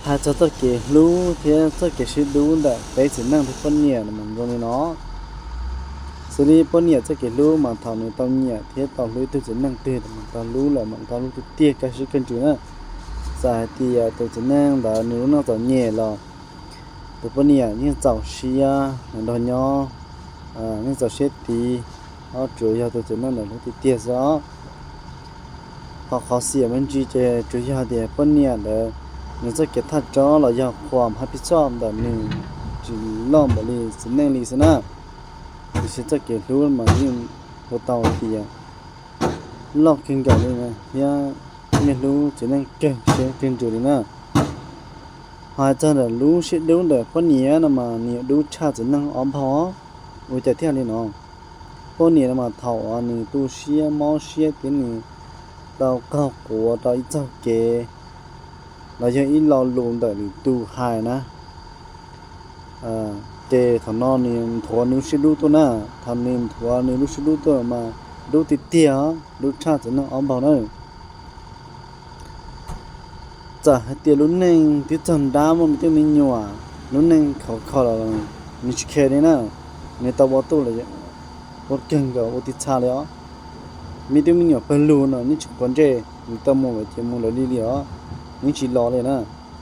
Hais txog txoj kev hlub thiab txoj kev sib hlub ntawm peb txiv neej thiab poj niam no mas zoo li no. Xws li poj niam txoj kev hlub mas thaum nws tau nyiam thiab tau hlub ib tug txiv neej twg mas tau hlub lawm mas tau hlub tiag tiag kaj siab kaj ntsws na. Txawm hais tias tus txiv neej ntawd nws lub neej txom nyem los tus poj niam yeej txaus siab nrog nyob, yeej txaus siab tiv, tsuas yog tus txiv neej ntawd hlub tiag tiag xwb os. Ho qhov xiam me ntsis ces tsuas yog tias poj niam ntawd nws txoj kev thaj tsob los yog qhuas hab phiv xoj ntawm nws tsis loj npaum li txiv neej li xwb na. Tiam sis txoj kev hlub mas yeej ua tau tias loj kawg nkaus li thiab yeej hlub txiv neej kawg siab kawg ntsws li na. Ho hais txog ntawm lub siab dub ntawm poj niam no mas nws yuav dub tshaj txiv neej ob npaug. Ua cas thiaj li no? Poj niam no mas thaum uas nws tu siab mob siab thiab nws tau qaug quav rau ib txoj kev los yog ib lo lus ntawm lwm tus hais na, ces thaum no nws nthuav nws lub siab dub tuaj na. Thaum nws nthuav nws lub siab dub tuaj mas dub tiag tiag, dub tshaj txiv neej ob npaug na. Txawm hais tias lub neej twb txog nrab muaj me tub me nyuam, lub neej khov kho los nws tsis khe li na, nws tau ua tuaj lawm, ua kawg nkaus ua tiv txha li os. Me tub me nyuam pawg lug no nws tsis quav ntsej, nws tau mus lawm ces mus lawm li li os, nws tsis los li na,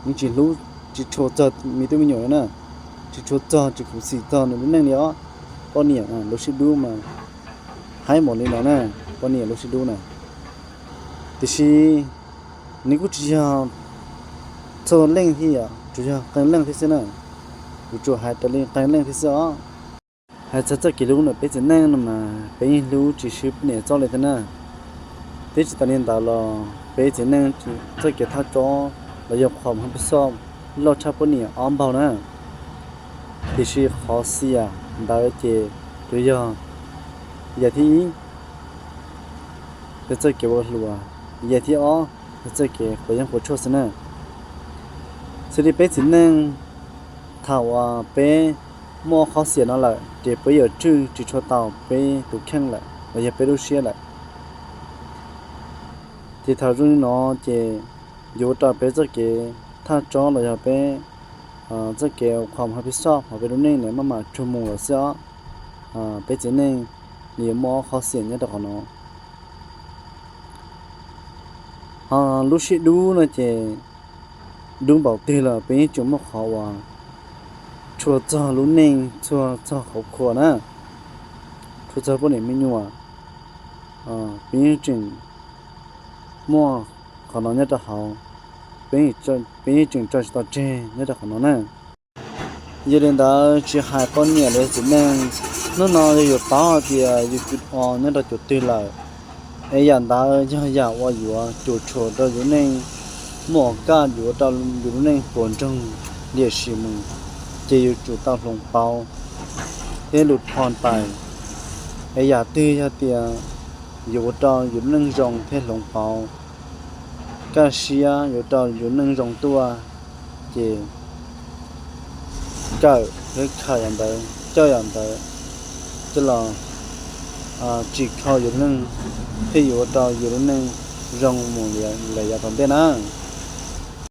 nws tsis hlub, tsis tshua txog me tub me nyuam li na, tsis tshua txog, tsis khuv xim txog nws lub neej li os. Poj niam lub siab dub mas haib npaum li no na, poj niam lub siab dub na. Tiam sis nws kuj tsis yog txhua leej thiab, tsuas yog qee leej thiab xwb na. Kuv tsuas hais raws li qee leej thiab xwb os. Hais txog txoj kev hlub ntawm peb txiv neej no mas peb yeej hlub tsis swb poj niam txoj li thiab na. Thiab tsis tas li ntawd los peb txiv neej txoj kev thaj tsob los yog qhuas hab phiv xoj loj tshaj poj niam ob npaug na. Tiam sis qhov xiam ntawd ces tsuas yog yam thib ib, yog txoj kev ua hluas, yam thib ob, yog txoj kev quav yeeb quav tshuaj xwb na. Xws li peb txiv neej, thaum uas peb muaj qhov xiam no lawm ces peb yuav tswj tsis tshua tau peb tus kheej lawm los yog peb lub siab lawm. Ces thaum zoo li no ces yuav ua rau peb txoj kev thaj tsob los yog peb txoj kev qhuas hab phiv xoj hauv peb lub neej no maj mam tsuag mus lawm xwb os. Peb txiv neej nws yuav muaj ob qhov xiam nyob rau qhov no. Ho lub siab dub no ces dub npaum twg los peb yeej tseem muaj qhov uas tshua txog lub neej, tshua txog qhov khuam na, tshua txog poj niam me nyuam, peb yeej tseem muaj qhov no nyob rau hauv, peb yeej tseem tso tsis tau tseg nyob rau qhov no na. Yog li ntawd tsis hais poj niam los yog txiv neej, hnub no yog yuav paub hais tias yus tus o nyob rau cov twg lawm, es yam ntawd yog yam uas yuav cuam tshuam rau yus neej, muaj kaj yuav rau yus lub neej puas ntsoog liam sim mus, ces yus tsum tau hloov pauv thiab lus phom pais. Es yam twg yog tias yuav ua rau yus lub neej zoo thiab hloov pauv, kaj siab yuav rau yus neej zoo tuaj, ces kawm thiab khaws yam ntawd, coj yam ntawd coj los tsim kho yus lub neej, thiaj yuav ua rau yus lub neej zoo mus lawm yav tom ntej na.